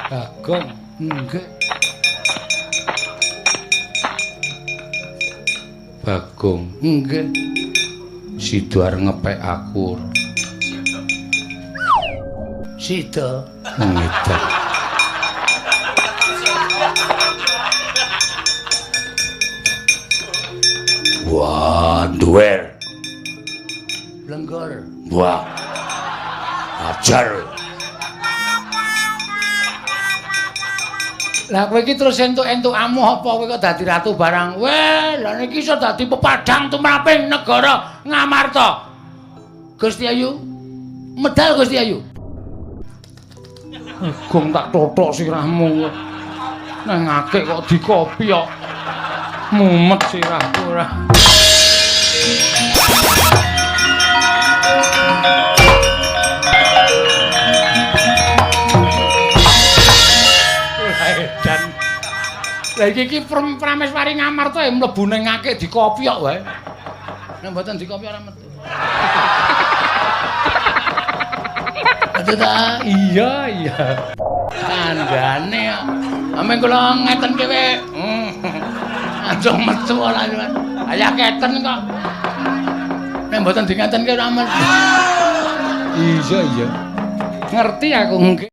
Bagong, nggih. Bagong, nggih. Sida arep ngepek aku. Sida ngedan. Wah, duwer. Lenggor. Wah. Ajar. Lah kowe iki terus entuk-entuk amuh apa kowe kok dadi ratu barang? Weh, lah niki iso dadi pepadang tumraping negara Ngamarta. Gusti Ayu, medal Gusti Ayu. Gong tak tothok sirahmu. Nang akeh kok dikopi kok. Mumet sirahku ora. Lah iki iki Prameswari Ngamarta ya mlebu ning akeh dikopi kok wae. Nek mboten dikopi ora metu. Metu ta? Iya, iya. Kandhane kok. Ame kula ngeten kowe. Langsung metu ora. Ayah keten kok. Nek mboten dingetenke ora metu. Iya, iya. Ngerti aku nggih.